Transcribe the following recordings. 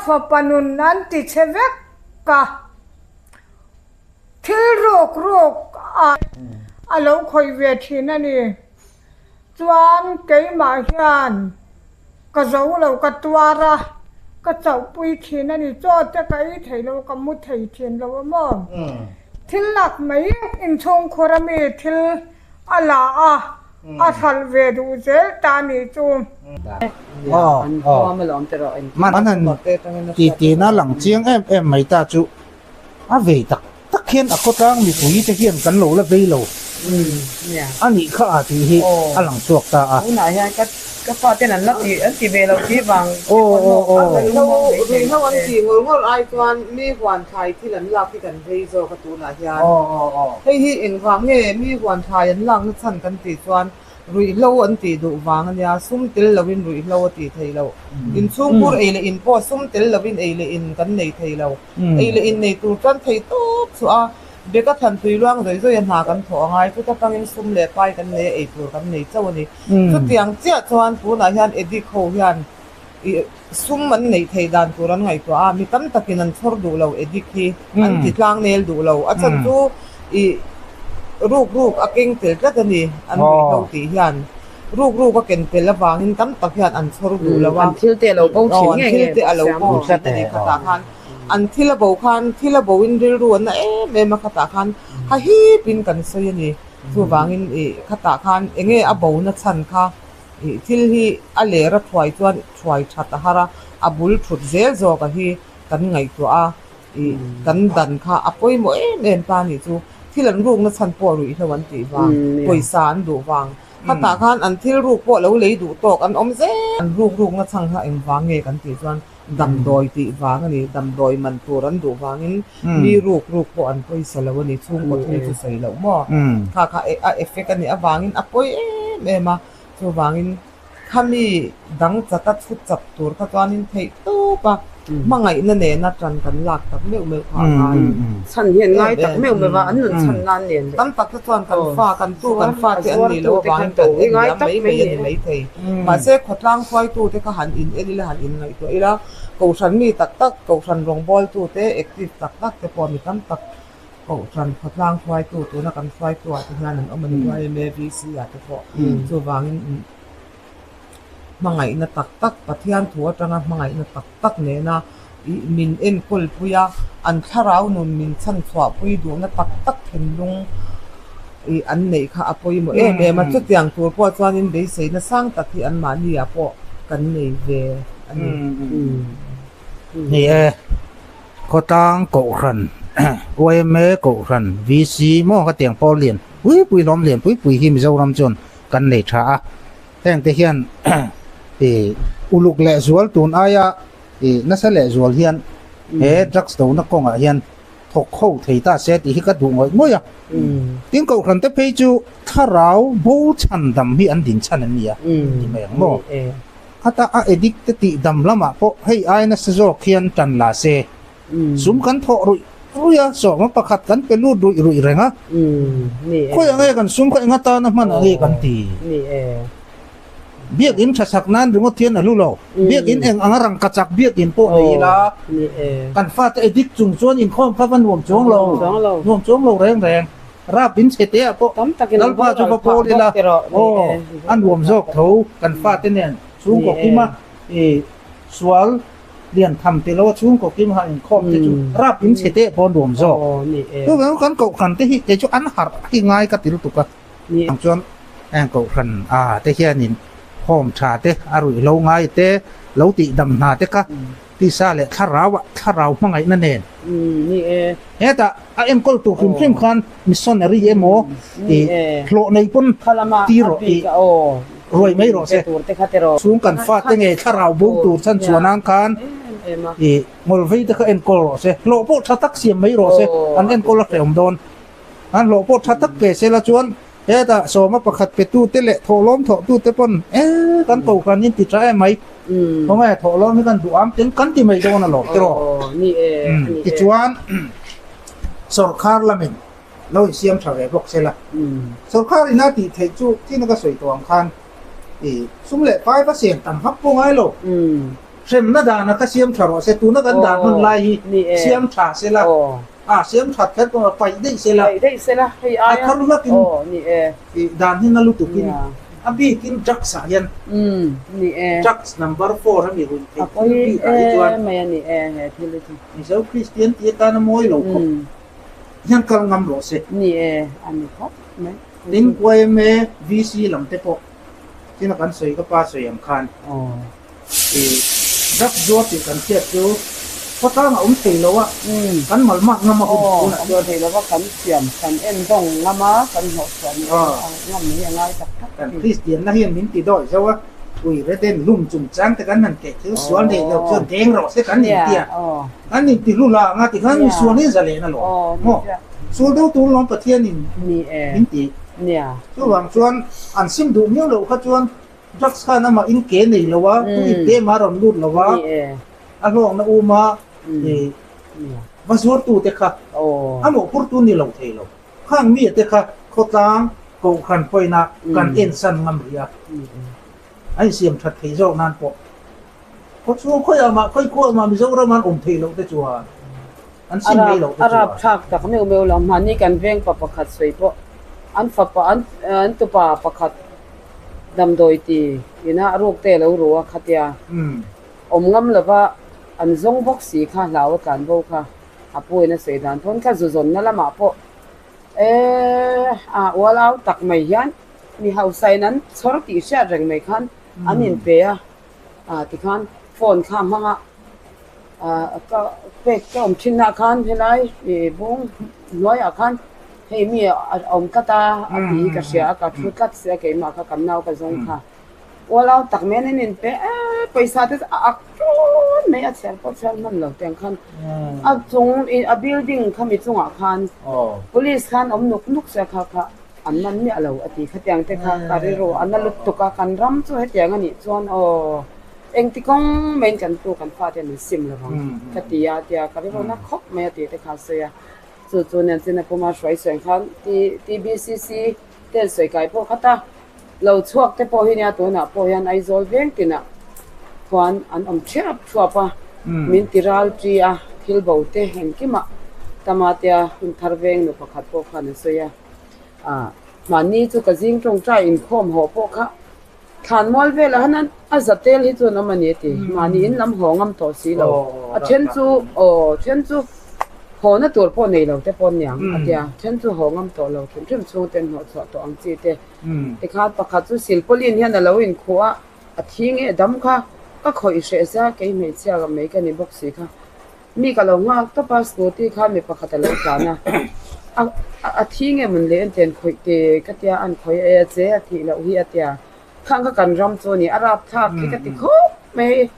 fapa nun an ti chhe vek a, thil ruk ruk a a lo khawih ve thin a ni. Chuan keimah hian ka zo lo ka tuar a, ka chauhpui thin a ni. Chaw te ka ei thei lo, ka mu thei thin lo a maw? Thil lak mai inchhungkhur ami thil a la a, a hralh ve duh zel ta a nih chu. An han titi na lang chiang em em mai ta chu a vei tak tak hian a khawtlang mipui te hian kan lo la vei lo a nih kha a tih hi a lang chhuak ta a. Tunah hian ka ka faten an la ti an ti ve lo tih vang te pawn maw a Ruihhlo an tih ngawr ngawr ai chuan mi huan thlai thil an lak hi kan vei zawk a tunah hian. Hei hi engvang nge mi huan thlai an lakna chhan kan tih chuan Ruihhlo an tih duh vang a nia, sum tel loin ruihhlo a tih theih loh. Inchhungkhur ei leh in pawh sum tel loin ei leh in kan nei thei lo. Ei leh in nei tur chuan thei tawp chhuah a, beka than tui luang zawi zawi a hna kan thawh a ngai. Chuta tangin sum leh pai kan nei a, ei tur kan nei chauh a ni. Chutiang chiah chuan tunah hian addict ho hian ih sum an neih theih dan tur an ngaihtuah a, mi tam takin an chhawr duh lo addict hi an ti tlang nel duh lo. A chhan chu ih ruk ruk a keng tel tlat a ni an ruihhlo tih hian ruk ruk a ken tel avangin tam tak hian an chhawr duh lo a. An thil te a lo bo thin nge nge bawk sia maw? An thil te a lo bo thin a ni khatah khan an thil a bo khan thil a bo in rilru an na em em a khatah khan hahip in kan sawi a ni. Chuvangin ih khatah khan enge a bo na chhan kha Ih thil hi a ler a thuai chuan thuai that a har a, a bul thut zel zawk a hi kan ngaihtuah a, ih kan dan kha a pawimawh em em ta nih chu. Thil an rukna chhan pawh ruihhlo an tih vang, pawisa an duh vang. Khatah khan an thil ruk pawh lo lei duh tawk an awm zel. An ruk rukna chhan kha engvang nge kan tih chuan damdawi tih vang a ni, damdawi man tur an duh vangin mi ruk ruk pawh an pawisa lo a ni, chhungkaw thil chu sawi loh maw? Kha kha a effect a nih avangin a pawi em em a, chuvangin khami dang chata chhut chap tur kha chuanin theih tawp a, hmangaihna nena tan kan lak tak meuh meuh kha a ngai. Chhan hian ngai tak meuh meuh a, an nun chhan nan nen leh. Tam tak te chuan kan fa, kan tu kan fa te an nih loh avangin kan en liam mai mai a ni maithei. Mahse khawtlang hruaitute kha han in en ila, han in ngaihtuah ila, Kohhran mi tak tak, Kohhran rawngbawltute, active tak tak te pawh mi tam tak Kohhran khawtlang hruaitu tuna kan hruaitu ah te hian an awm a ni YMA, VC ah te pawh. Chuvangin hmangaihna tak tak, Pathian thu atanga hmangaihna tak tak nena ih min enkawl pui a, an thlarau nun min chhanchhuahpui duhna tak tak thinlung ih an neih kha a pawimawh em em a. Chutiang tur pawh chuanin beiseina sang tak hi anmahni ah pawh kan nei ve a ni. Ni e, Khawtlang Kohhran, yma Kohhran, VC maw ka tiang pawl lian pui pui hlawm lian pui pui hi Mizoram chuan kan nei tha a. Heng te hian ih uluk leh zual tun aia ih nasa leh zual hian he drugs dona kawngah hian thawk ho thei ta se tih hi ka duh ngawih ngawih a. Tin kohhran te phei chu thlarau bo chhan dam hi an din chhan an ni a ti mai ang maw? Khata a addict te tih dam lamah pawh hei ai nasa zawk hian tan la se. Sum kan thawh ruih ruih a, sawma pakhat kan pe lut ruih ruih reng a. Khawi ang nge kan sum kha eng atana hman ang nge kan ti? Biakinn tha sak nan ringawt hian a hlu lo. Biakinn eng anga rangka chak biakinn pawh nei ila, kan fate addict chung chuan inkhawm kha va nuam chuang lo, nuam chuang lo reng reng. Rap in chhe te ah pawh Lalpa chu va pawl ila, aw a nuam zawk tho kan fate nen chhungkaw kima i sual lian tham ti lo a chhungkaw kim han inkhawm te chu rap in chhe te pawh nuam zawk. Chuvang kan kohhran te hi kei chu an harh hi ngai ka ti lutuk a. Ang chuan heng kohhran a te hianin home tha te a ruih lo ngai te lo tih dam hna te kha tisa leh thlarau ah thlarau hmangaihna nen hetah a enkawl tur hrim hrim khan missionary emaw ih hlawh nei pawn ti rawh ih ruai mai rawh se. Chung kan fate ngei thlarau bo tur chhan chhuah nan khan ih ngawlvei te kha enkawl rawh se hlawh pawh tha tak siam mai rawh se an enkawl a hrehawm dawn. An hlawh pawh tha tak pe sela chuan hetah sawma pakhat petute leh thawhlawm thawhtute pawn e kan kohhran in ti tha em mai khawnge thawhlawm hi kan duh am tin kan ti mai dawn alawm tiraw tichuan sawrkhar lamin lo insiam tha ve bawk sela sawrkhar ina tih theih chu thina ka sawi tawh ang khan i sum leh pai va siam tam vak pawh ngai lo. Hremna dana kha siam tha rawh se, tuna kan dan hman lai hi siam tha se la, a siam that kher pawh paih daih se la, a thar hlakin dan hi na lutukin a bikin drugs ah hian drugs number four a mi ruih theih thil bik ah hi chuan Mizo Kristian tih atana mawi lo khawp hian kal ngam rawh se. Tin yma VC lam te pawh china kan sawi ka pa sawi ang khan. Drugs zuar tih kan hriat chu khawtlang a awm thei lo a, kan malmak ngam a hun tunah chuan. Awm thei lo a, kan siam, kan endawng ngam a, kan hlawhchhuah ni ngam hi a ngai tak tak a ni. Kan Kristianna hian min ti dawi zo a, ui reden lum chungchang te kan han keh thil sual nei lo chuan deng rawh se kan inti a, kan inti hlu la anga tikhan misual hi zalen a lawm maw? Sual deuh tur lawm Pathianin min ti. Chuvang chuan an sim duh miau loh kha chuan Drugs khan amah in ke nei lo a, tu in te mah a rawn lut lo a, a hlawkna um a, va zuartu te kha a mawhphurtu ni lo thei lo. Khang mi te kha khawtlang kohhran pawina kan ensan ngam rih a, a insiam that thei zawk nan pawh khawchhung khawiah mah khawikhuah mah Mizoram an awm thei loh te chuan an sim mai loh te chuan. A rapthlak tak meuh meuh lo, mahni kan veng pa pakhat sawi pawh an fapa an tupa pakhat Damdawi ti ina ruk te lo ru a khatia awm ngam lova an zawng bawk si kha hlau a tlan bo kha a pu in a sawi dan pawn kha zu zawnna lamah pawh eh a ual au tak mai hian mi hausa in an chhawr tih hriat reng mai khan an in pe a ah tikhan phone kha hmang a ah ka pek ka awm thin ah khan helai ih bung hnuaiah khan Hei mi a awm tlat a, a ti hi ka hria a, ka thu tlat si a keimah kha kan nau ka zawng kha. Ualau tak mai an in pe e, pawisa te chu a ak ṭun mai a chhiar pawh chhiar hman lo tiang khan a chung a building kha mi chungah khan police khan awm nuk nuk se kha kha an man miah lo a ti khatiang te kha ka rilru a na lutuk a, kan ram chu hetiang a nih chuan aw engti kawng maiin kan tu kan fate an insim lo vang ka ti a tia ka rilru na khawp mai a tih te kha a sawi a. Chu chu nen chin a puma hruai sawi khan TBCC ten sawi kai pawh khat a, lo chhuak te pawh hi nia tunah pawh hian Aizawl veng tinah khuan an awm thiap thuap a, min ti ral chi a, thil bo te engkimah Tamatea hun thar veng nu pakhat pawh khan a sawi a, ah mahni chu ka zing tawngtai inkhawm haw pawh kha Thlan mual velah hian a za tel hi chuan awm a ni a ti. Mahni in lam haw ngam tawh si lo. A then chu aw then chu haw na tur pawh nei lo te pawh niang a tia. Then chu haw ngam tawh lo hrim hrim chhung ten hnawh chhuah tawh ang chi te. Tikhan pakhat chu silpawlin hian a lo inkhuh a, a thi nge dam kha ka khawih hreh sia kei hmeichhia ka mai ka ni bawk si kha. Mi ka lo nghak tawp a, scooty kha mi pakhat a lo tlan a, a thi nge mawn le an ti an khawih te ka tia an khawih e a che a thih loh hi a tia, khang kha kan ram chu a ni a rapthlak hi ka ti khawp mai,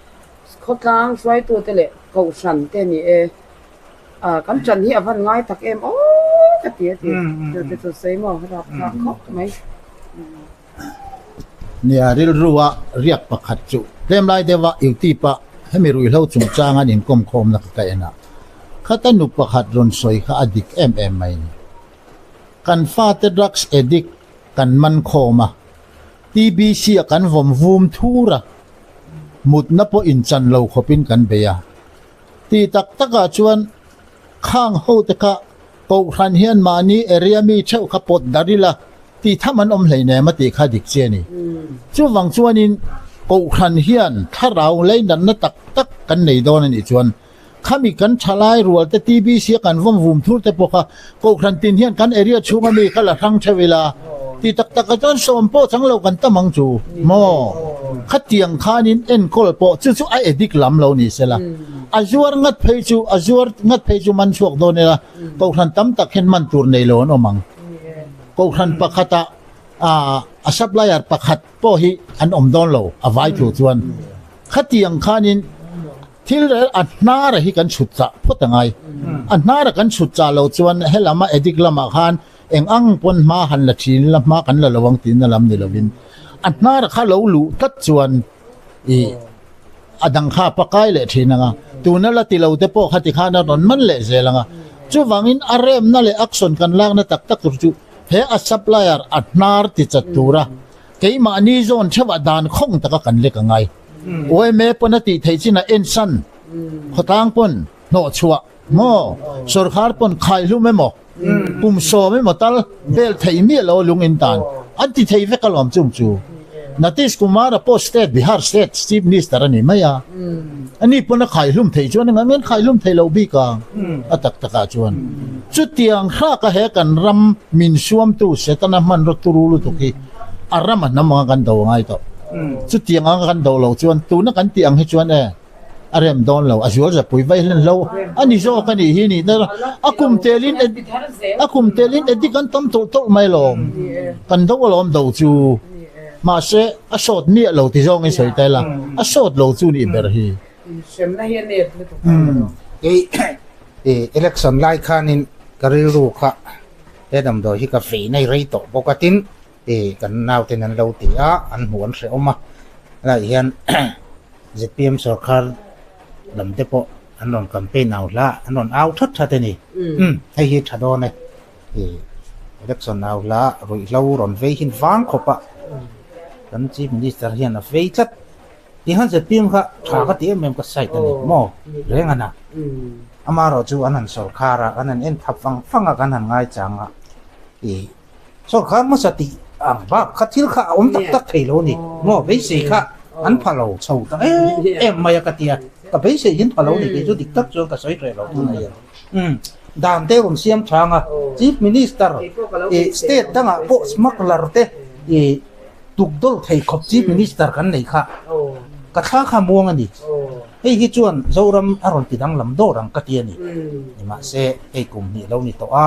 khawtlang hruaitu te leh kohhran te a ni e, ah kan ṭan hi a van ngai tak em aw ka ti a ti, chu te chu sawi maw a rapthlak khawp mai. Nia rilrua riak pakhat chu tlem lai deuha YouTube ah hemi ruihhlo chungchang an inkawm khawmna kha ka en a, khata nu pakhat rawn sawi kha a dik em em mai ni. Kan fate drugs addict kan man khawm a, TBC ah kan vawm vum thur a, mutna pawh inchan lo khawpin kan bei a. Ti tak takah chuan Khang hote kha Kohhran hian mahni area mi theuh kha pawt darh ila tih tham an awm hleinem a tih kha dik che a ni. Chuvang chuanin Kohhran hian thlarau leinatna tak tak kan nei dawn a nih chuan khami kan thalai rual te TBC a kan vawm vum thur te pawh kha Kohhran tin hian kan area chhunga mi kha la hrang theuh ila tih tak takah chuan sawm pawh chang lo kan tam ang chu maw? Khatiang khanin enkawl pawh chu chu a edik lam lo ni sela. A zuar ngat phei chu a zuar ngat phei chu man chhuak dawn ila Kohhran tam tak hian man tur nei lo an awm ang. Kohhran pakhatah a supplier pakhat pawh hi an awm dawn lo a vai thu chuan. Khatiang khanin thil rel a hnara hi kan chhut chah phawt a ngai. A hnara kan chhut chah lo chuan helama addict lamah khan Eng ang pawn hma han la thin ila hma kan la lo ang tihna lam ni lovin a hnar kha lo luh tlat chuan ih a dang kha a pakai leh thin ang a, tuna la ti lo te pawh kha tikhan a rawn man leh zel ang a. Chuvangin a remna leh action kan lakna tak tak tur chu he a supplier a hnar ti chat tura keimahni zawn theuhah dan khawng taka kan lek a ngai. Yma pawn a tih theih chin a ensan khawtlang pawn hnawhchhuah maw sorkar pawn khaihlum emaw kum sawm emaw tal bel theih miah lo lung in tan an ti thei vek alawm chung chu Natish Kumar a pawh state Bihar state chief minister a ni mai a ani pawn a khaihlum theih chuan engah nge an khaihlum theih loh bik ang a tak takah chuan chutiang hraka he kan ram min suamtu Setana hmanraw turu lutuk hi a ram a hnam anga kan do a ngai tawh chutiang anga kan do loh chuan tuna kan tih ang hi chuan e A rem dawn lo, a zual zapui vai hlen hlo a ni zawk a nih hi nih na a kum telin a kum telin edit an tam tawlh tawlh mai alawm, kan do alawm do chu mahse a sawt miah lo ti zawngin sawi ta ila a sawt lo chu nih ber hi. Kei election lai khanin ka rilru kha he damdawi hi ka vei nei rei tawh bawk a tin kan nauten an lo ti a an hmuh an hrehawm a helaiah hian ZPM sorkar lam te pawh an rawn campaign au hla an rawn au that that a ni. Umm hei hi tha dawn e. Ih election au hla ruihhlo rawn vei hin vang khawp a kan chief minister hian a vei tlat. Tihian ZPM kha tha ka ti em em ka side a ni maw reng a na. Amaherawhchu an han sorkar a kan han en thap vang vang a kan han ngaichang a ih Sorkar hmasa tih ang bak kha thil kha a awm tak tak thei lo a ni. Maw beisei kha an pha lo chho ta em em mai a ka ti a, ka beisei hin pha lo a ni kei chu dik tak chuan ka sawi hreh lo tun a hian. Umm dan te rawn siam chang a, Chief Minister ih state dangah pawh smuggler te ih tukdawl thei khawp Chief Minister kan nei kha ka thla kha muang a ni. Hei hi chuan Zoram a rawn ti danglam dawr ang ka ti a ni. Nimahse hei kum hnih lo ni tawh a.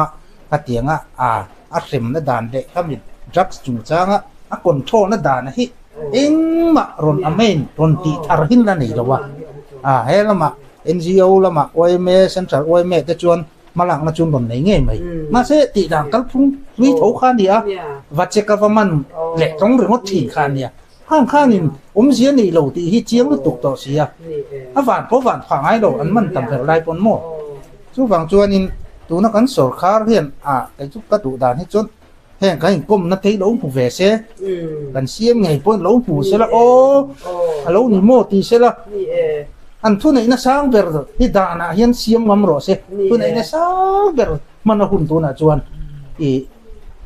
Khatianga a a hremna dan leh khami drugs chungchanga a control na dan hi engmah rawn amain rawn tih thar hin la nei lo a. A he lamah NGO lamah yma Central yma te chuan hmalakna chu an rawn nei ngei mai. Mahse tih dan kalphung hlui tho kha a ni a, va check a va man leh tawng ringawt thin kha a nia. Khang khanin awmzia nei lo tih hi chiang lutuk tawh si a, a van pawh van phah ngai lo an man tam ber lai pawn maw? Chuvang chuanin tuna kan sorkar hian a kei chu ka duh dan hi chuan heng kan inkawmna te hi lo hmu ve se, kan siam ngei pawhin lo hmu se la aw a lo ni maw ti se la, an thuneihna sang ber hi danah hian siam ngam rawh se, thuneihna sang ber hman a hun tunah chuan ih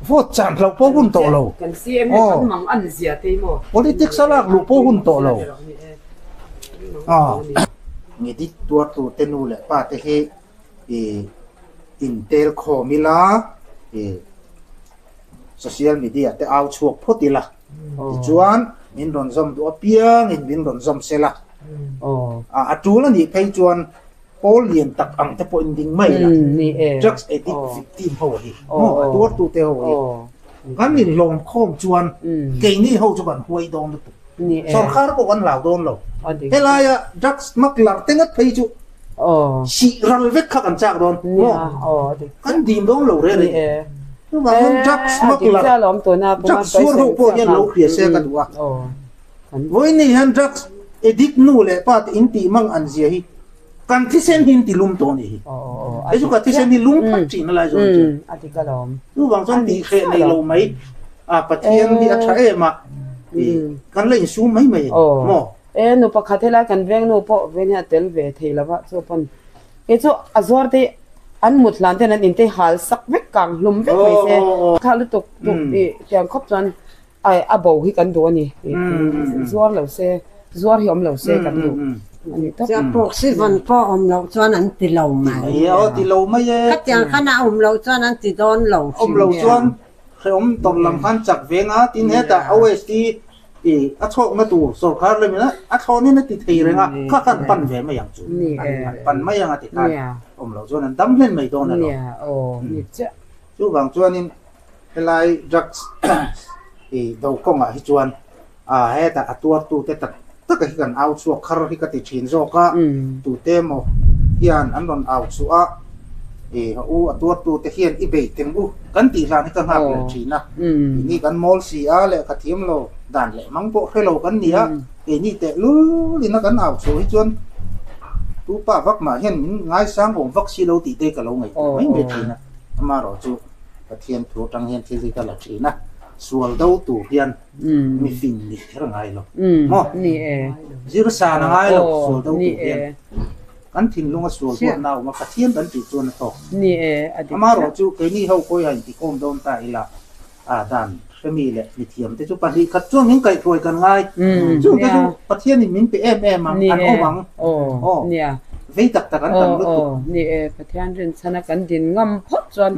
Vote chan hlauh pawh hun tawh lo. Kan CM hi kan mang an zia te maw? Politics a lak luh pawh hun tawh lo. Ngedit tuartu te nu leh pa te hi in tel khawm ila social media te au chhuak phawt ila tichuan min rawn zawm duh apiangin min rawn zawm sela a tul anih phei chuan Pawl lian tak ang te pawh in ding mai la, drugs addict victim ho hi maw a tuartu te ho hi kan inhlawm khawm chuan keini ho chu kan huai dawn lutuk, sorkar pawh kan hlau dawn lo, helaia drugs smuggler te ngat phei chu sih ral vek kha kan chak dawn maw, kan dim dawn lo reng reng, chuvang chuan drugs smuggler, drugs zuar ho pawh hian lo hria se ka duh a. Vawiin hian drugs addict nu leh pa te in tih mang an zia hi kan thisen hi in ti lum tawh a nih hi. Hei chu ka thisen hi lum phat thin a lai zawng chuan. Chuvang chuan tih hreh nei lo mai a Pathian hi a tha em a kan la insum mai mai maw. E nu pakhat helai kan veng nu pawh veng hian a tel ve thei lo va chu pawn kei chu a zuar te an mut hlan ten an inte hal sak vek kang hlum vek mai se thla lutuk tiang khawp chuan Ai a bo hi kan duh a ni. Zuar lo se, zuar hi awm lo se kan duh a ni tawp. Chiah pawh si van pawh awm loh chuan an ti lo mai. Aw ti lo mai e. Khatiang khan a awm loh chuan an ti dawn lo hrim. Awm loh chuan hrehawm tawrh lam khan chak ve nga tin hetah OST i a chhawkna tur sorkar lamin a thlawnin a ti thei reng a, kha khan pan ve mai ang chu. An pan mai ang a ti khan awm loh chuan an dam hlen mai dawn alawm. Chuvang chuanin Helai drugs i do kawngah hi chuan hetah a tuartute tak taka hi kan au chhuak khar hi ka ti thin zawk a, tute emaw hian an rawn au chhuah a, i haw u a tuartute hian i bei teng u kan tih hlan hi ka nghak leh thin a, keini kan mawl si a, lehkha thiam lo dan leh mang pawh hre lo kan ni a, keini tehlul ina kan au chhuah hi chuan tupa vak mah hian min ngaisang awm vak si lo tih te ka lo ngaihtuah mai mai thin a, amaherawhchu. Pathian thu atang hian thil hi ka la thin a. Sual do tur hian mi fing nih kher a ngai lo maw? Zir san a ngai lo sual do tur hian. Kan thinlunga sual huatna a awm a, Pathian kan tih chuan a tawk. Amaherawh chu keini ho kawia intikhawm dawn ta ila a dan hremi leh mithiam te chu pahnih khat chuan min kaihhruai kan ngai. Chungte chu Pathianin min pe em em ang, an awm ang. Aw, vei tak tak an tam lutuk. Ni e, Pathian rinchhana kan din ngam phawt chuan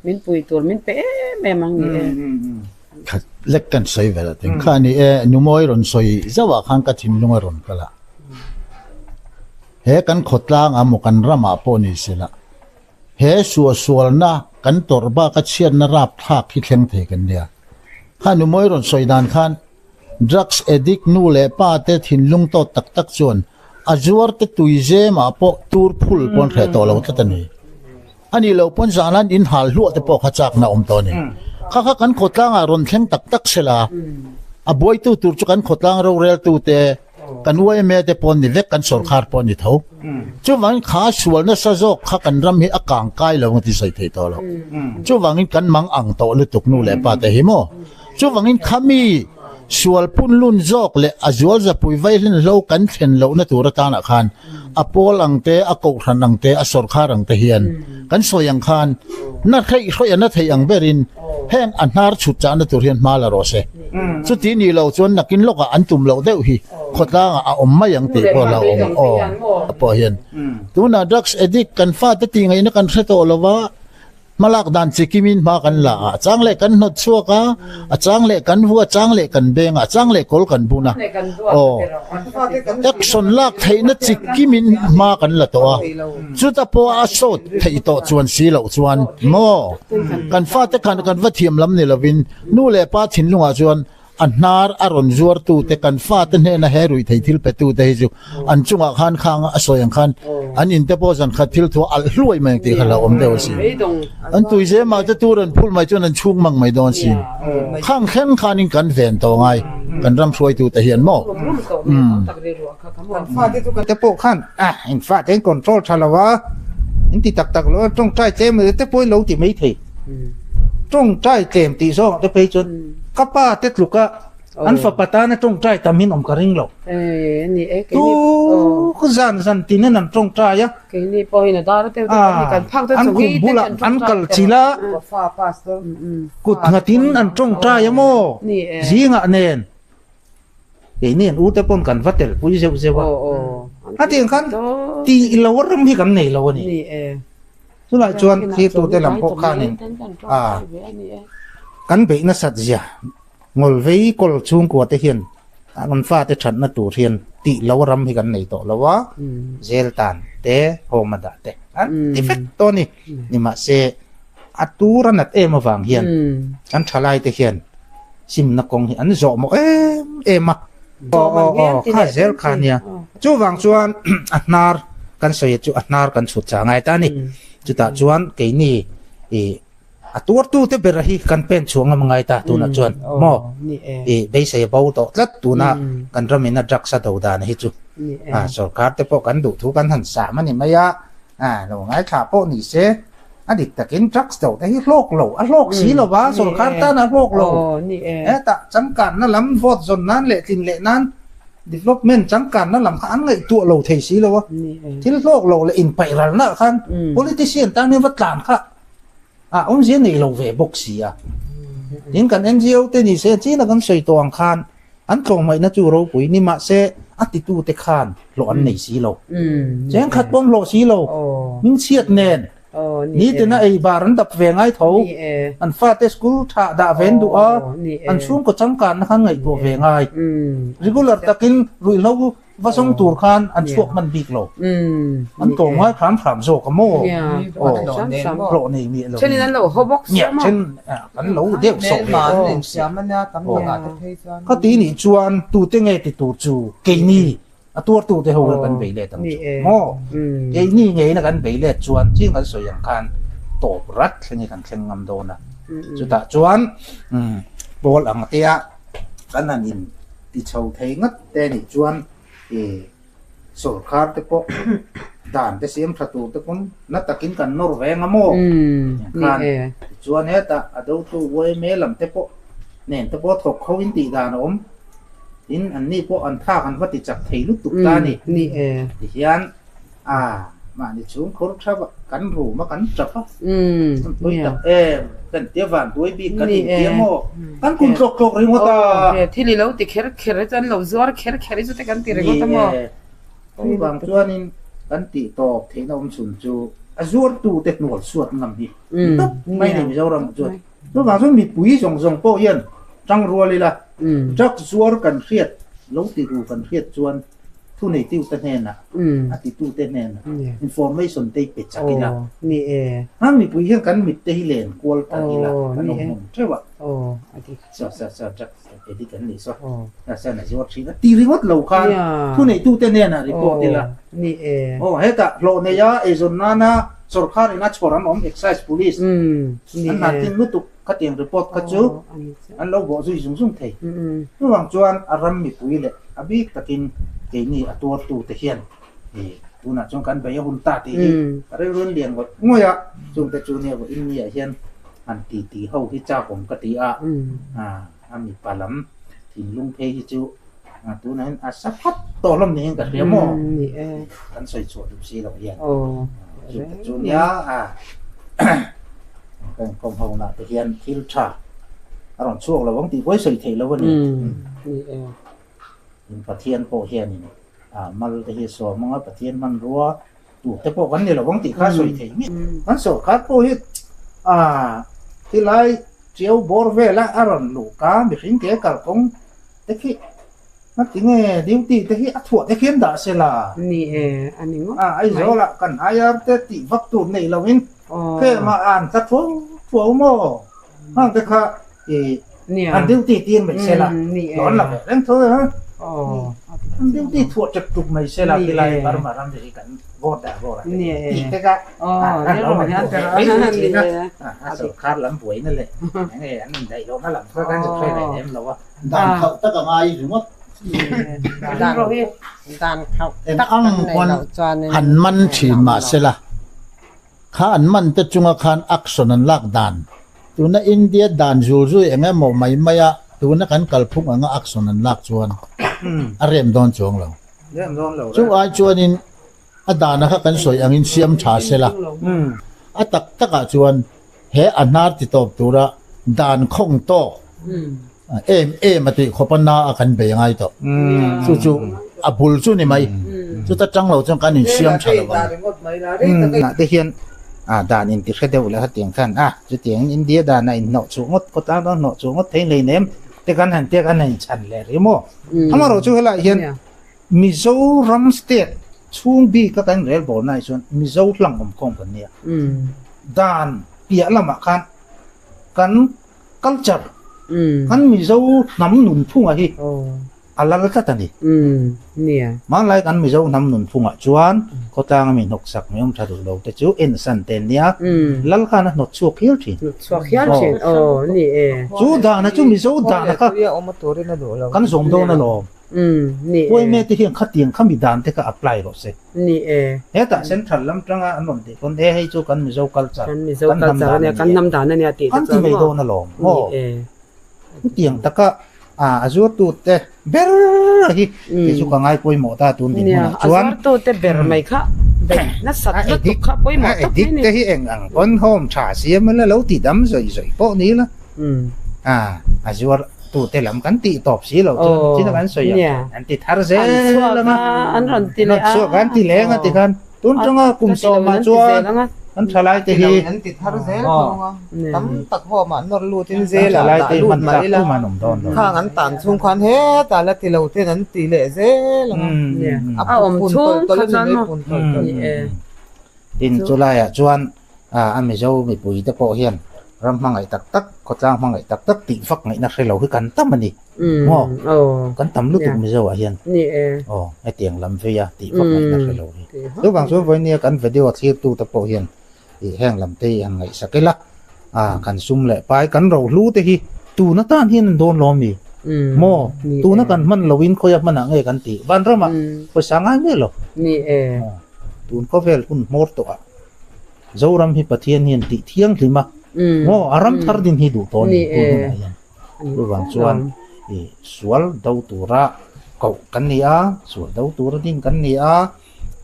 min pui tur min pe em em ang ni e. Khat lek kan sawi vel a ting. Kha ni e, Numawi rawn sawi zauh ah khan ka thinlung a rawn kal a. He kan khawtlang ah maw kan ramah pawh ni sela. He suahsualna kan tawrh bak a chhiatna rapthlak hi thleng thei kan nia. Kha Numawi rawn sawi dan khan drugs addict nu leh pa te thinlung tawt tak tak chuan a zuar te tui zem ah pawh tur phul pawn hreh tawh lo tlat a ni. A nih loh pawn zan an in hal hluah te pawh kha chakna awm tawh a ni. Kha kha kan khawtlang ah rawn thleng tak tak sela a buaitu tur chu kan khawtlang roreltu te, Kan yma te pawh ni vek, kan sorkar pawh ni tho. Chuvangin kha sual nasa zawk kha kan ram hi a kang kai lo ang ti sawi thei tawh lo. Chuvangin kan mang ang tawh lutuk nu leh pa te hi maw. Chuvangin khami sual punlun zawk leh a zual zapui vaihlen hlo kan thlen lohna tur atanah khan a pawl ang te, a kohhran ang te, a sorkar ang te hian kan sawi ang khan na hreih hrawih a na thei ang berin heng a hnar chhut chahna tur hian hma la rawh se. Chuti nih loh chuan nakin lawkah an tum loh deuh hi khawtlangah a awm mai ang tih pawh a hlauhawm aw pawh hian tunah drugs addict kan fate tih ngaihna kan hre tawh lo va, hmalak dan chi kimin hma kan la a, a chang leh kan hnawt chhuak a, a chang leh kan vu a, chang leh kan beng a, a chang leh kawl kan bun a, aw action lak theihna chi kimin hma kan la tawh a, chuta pawh a sawt theih tawh chuan si loh chuan maw kan fate khan kan va thiam lam ni lovin Nu leh pa thinlungah chuan a hnar a rawn zuartute, kan fate hnena he ruih thei thil petute hi chu an chungah khan khang a sawi ang khan an inte pawh zan khat thil thu a alh hluai mai ang tih kha hlauhawm deuh a si. An tuizemah te tur an phul mai chuan an chhung mang mai dawn sin. Khang thleng khanin kan ven tawh ngai kan ram hruaitute hian maw? Umm. Te pawh khan ah in fate in control tha lo a, in ti tak tak lo a, tawngtai tlem te pawh i lo ti mai thei. Tawngtai tlem tih zawngah te phei chuan ka pa te tluka an fapa tana tawngtai tam hin awm ka ring lo. Tu zan zan tin in an tawngtai a. An khum bulah an kal chilh a, kut nghatin an tawngtai a maw zingah nen. Keini an ute pawn kan va tel pui zeuh zeuh a. A tiang khan tih lo ram hi kan nei lo a ni. Chulai chuan thirtute lam pawh khanin a kan beih nasat zia Ngawlvei kawl chhungkua te hian an fate thatna tur hian tih lo ram hi kan nei tawh lo a, zel tan te home a dah te an ti vek tawh a ni. Nimahse a tur a nat em avang hian kan thalai te hian simna kawng hi an zawh mawh em em a. Aw aw aw kha zel kha nia. Chuvang chuan a hnar kan sawi chu a hnar kan chhut chah ngai ta a ni. Chutah chuan keini ih a tuartute bera hi kan pen chhuah ngam ngai ta tunah chuan maw ih beisei a bo tawh tlat tuna kan ramin a drugs a do dan hi chu a sorkar te pawh kan duh thu kan han sam a ni mai a lo ngaithla pawh ni se. A dik takin drugs do te hi hlawk lo, a hlawk si lo va, sorkar tan a hlawk lo. Hetah changkanna lam vote zawn nan leh tlin leh nan development changkanna lam kha an ngaihtuah lo thei si lo a. Thil hlawk lo leh inpaih ralna khan politician tan hian va tlan kha a awmzia nei lo ve bawk si a. Tin kan NGO te ni se china kan sawi tawh ang khan an tlawmngaihna chu ropui ni mahse a titute khan hlawh an nei si lo. Chengkhat pawh an hlawh si lo. Hmingchhiat nen nitina ei bar an dap ve ngai tho. An fate school tha dah ve an duh a, an chhungkaw changkanna khan ngaihtuah ve ngai. Regular takin ruihhlo Va zawng tur khan an chhuak hman bik lo. An tlawm ngai hram hram zawk a maw? Aw, hlawh nei miah lo. Thenin an lo haw bawk sia maw? Then an lo deuh sawh ve bawk sia. Ka ti nih chuan tute nge ti tur chu keini a tuartute ho hian kan bei let ang chu maw? Keini ngeina kan bei let chuan ching kan sawi ang khan tawp rat thleng hi kan thleng ngam dawn a. Chutah chuan pawl ang tea kan han in Ti chho thei ngat te nih chuan i sawrkhar te pawh dan te siam tha tur te pawn na takin kan nawr ve anga maw? Khan tichuan hetah a dotu yma lam te pawh nen te pawh thawk kho in tih dan a awm. Tin, anni pawh an thak an va ti chak thei lutuk ta a ni. Tihian a mahni chhungkhur tha kan room a kan tap a, kan pawi tak em, kan tia van buai bik kan intia maw, kan kun tlawk tlawk ringawt a. Thil i lo ti kher kher hi chuan lo zuar kher kher hi chu te kan ti ringawt a maw. Chuvang chuanin kan tih tawp theihna awm chhun chu a zuartute hnual suat ngam hi tawp mai ni Mizoram chuan. Chuvang chuan mipui zawng zawng pawh hian tangrual ila truck zuar kan hriat lo ti ru kan hriat chuan thuneitute hnenah a titute hnenah information te pe chak ila a mipui hian kan mit te hi len kual ta ila kan awm hmun theuh a saw saw saw truck edit an nih saw saw na zuar thin a ti ringawt lo khan thuneitute hnenah report ila aw hetah hlawh neia eizawn nana Sorkar in a chhawr an awm Excise Police an hna tin lutuk khatiang report kha chu an lo bawh zui zung zung thei. Chuvang chuan a ram mipui leh a bik takin keini a tuartu te hian tunah chuan kan bei a hun ta tih hi ka rilruin lian ngawih ngawih a, chungte chu nia vawiin niah hian han ti ti ho hi chakawm ka ti a, a mipa lam thinlung phei hi chu Tunah hian a sa phat tawh hlawm niin ka hria maw? Kan sawi chhuah duh si loh hian. Chu te chu nia a ka inkawm ho nah te hian thil tha a rawn chhuak lo ang tih pawh i sawi theih lo a ni. In Pathian pawh hianin a mal te hi a sawm ang a, Pathian hmanrua tur te pawh kan ni lo ang tih kha a sawi thei miah. Kan sawrkar pawh hi a tilai tiau bawr vela a rawn luh ka mihring ke kalkawng Te khi ngati nge duty te hi a thuah te khian dah se la. Ni e, a ni ngawt mai. Aizawl ah kan IR te tih vak tur nei lo in khem ah an tla thuau thuau maw? Hang te kha i an duty tir mai se la, dawn la ve reng tho e ha. An duty thuah ṭep ṭup mai se la tilai Burma ram te hi kan vote dah vote ah te tih te kha an lo ngaihtuah ve mai mai thin a. A sorkar lam buaina leh enge an indaih lohna lam kha kan zuk hre leh lem lo a. Dan khauh tak a ngai ringawt. Dan khauh Eng tak ang kan nei pawn loh chuanin han man thin mah sela, kha an man te chunga khan action an lak dan, tuna India dan zul zui eng emaw mai maia tuna kan kalphung anga action an lak chuan a rem dawn chuang lo. Chu ai chuanin a dana kha kan sawi angin siam tha sela, a tak takah chuan He a hnar ti tawp tura dan khawng tawk em em a tih khawp a na a kan bei ngai tawh. Chu chu a bul chu ni mai. Chuta tang lo chuan kan insiam tha lo ang. Nah te hian dan in ti hre deuh leh hetiang khan a chutiang in India dan a inhnawh chhuh ngawt khawtlang dawn hnawh chhuh ngawt thei hleinem te kan han tia kan han inchhan leh rih maw. Amaherawhchu chu helaiah hian Mizoram state chhung bik a kan relbawl na ah chuan Mizo hlang awm khawm kan nia. Dan piah lamah khan kan culture, kan Mizo hnam nunphunga hi a lal tlat a ni. Hmanlai kan Mizo hnam nunphungah chuan khawtlang a mi hnawksak mi awm tha duh lo te chu ensan te an nia. Lal khan a hnawt chhuak hial thin. Chu dana chu Mizo dana kha kan zawm dawn alawm. Ni e. Huaime te hian khatiang kha mi dan te kha apply rawh se. Ni e. Hetah central lam tanga an rawn tih pawn e hei chu kan Mizo culture, Kan Mizo culture a nia, kan hnam dan a nia tih te chuan maw. Kan ti mai dawn alawm maw. Ni e. Chutiang taka a zuartu te ber hi kei chu ka ngai pawimawh ta tun din hunah chuan. Nia, a zuartu te ber mai kha beih nasat lutuk kha pawimawh tak mai ni. A edit te hi eng ang pawn home tha siam ila lo ti dam zawih zawih pawh ni ila. A zuar tute lam kan tih tawp si lo chuan chin a kan sawi a, an ti thar zel ang a, an rawn ti leh a, chhuak an ti leng a ti khan tun tanga kum sawmah chuan an thalai te hi an ti thar zel thung a, tam tak ho mah nawr lut in zel ah dah lut mah ila khang an tan chhung khan hetah la ti lo ten an ti leh zel ang a, a awm chhung kha chuan maw tin chulaiah chuan A Mizo mipui te pawh hian ram hmangaih tak tak, khawtlang hmangaih tak tak tih vak ngaihna hre lo hi kan tam a ni. Maw? Kan tam lutuk Mizo ah hian. Aw, hetiang lam vei a tih vak ngaihna hre lo hi. Chuvang chuan vawinia kan video thlirtu te pawh hian ih heng lam te hi han ngaihsak ila, a kan sum leh pai kan rohlu te hi tun atan hian an dawn lo ami? Maw? Tuna kan hman loin khawia hmanah nge kan tih? Vanramah pawisa ngai miah lo. Tun khawvel hun hmawr tawh ah. Zoram hi Pathian hian tih thianghlim a, maw a ram thar din hi duh tawh a ni tun hunah hian. Chuvang chuan i sual do tura koh kan ni a, sual do tura ding kan ni a,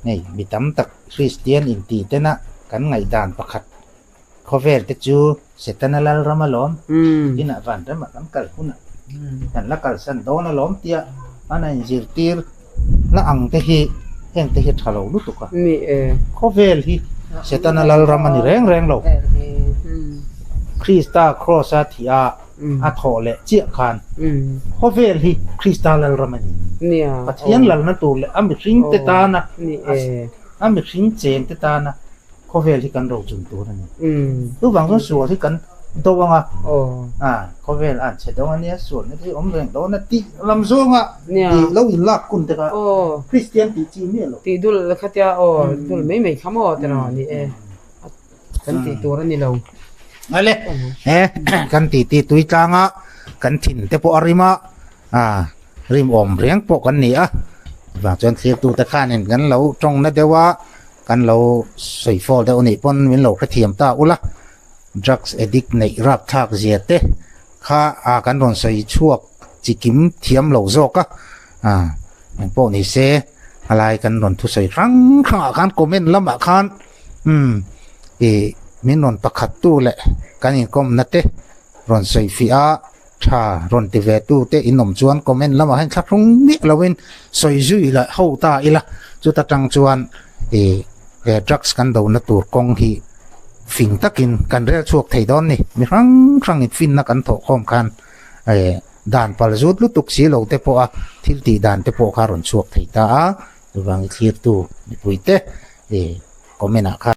hei mi tam tak Kristian inti tena kan ngaihdan pakhat khawvel te chu Setana lalram alawm, inah vanramah kan kal hunah kan la kalsan dawn alawm tia an a inzirtir na ang te hi heng te hi a tha lo lutuk a. Khawvel hi Setana lalram a ni reng reng lo. Krista Kraws a thih a, a thawh leh chiah khan khawvel hi Krista lalram a ni. Pathian lalna tur leh a mihring te tana a mihring cheng te tana khawvel hi kan rochun tur a ni. Chuvang chuan sual hi kan do ang a, a khawvel a an chhe dawn a nia, sualna te hi awm reng dawn a tih lam zawnga tih lo inlak hun te kha Kristian tih chi miah lo. Tih dul kha tia aw dul mai mai kha maw tiraw ni e, kan tih tur a ni lo. Ale he kan tih tih tui tlanga kan thin te pawh a rim a, a rim awm reng pawh kan ni a, chuvang chuan thirtute khanin kan lo tawng na deuh a. Kan lo sawi fawl deuh anih pawn min lo hrethiam ta ula, drugs addict neih rapthlak zia te kha a kan rawn sawi chhuak chi kim thiam lo zawk a, a engpawh ni se a lai kan rawn thusawi hrang hrang ah khan comment lamah khan umm ih min rawn pakhat tu leh kan inkawmna te rawn sawi fiah a tha rawn ti ve tu te in awm chuan comment lamah hian thlahrung miah lovin sawi zui leh ho ta ila chuta tang chuan ih he drugs kan do na tur kawng hi fing takin kan rel chhuak thei dawn ni mi hrang hrang in finna kan thawh khawm khan eh dan pal zut lutuk si lo te pawh a thil tih dan te pawh kha rawn chhuak thei ta a chuvangin thlir tu mipui te ih comment ah khan.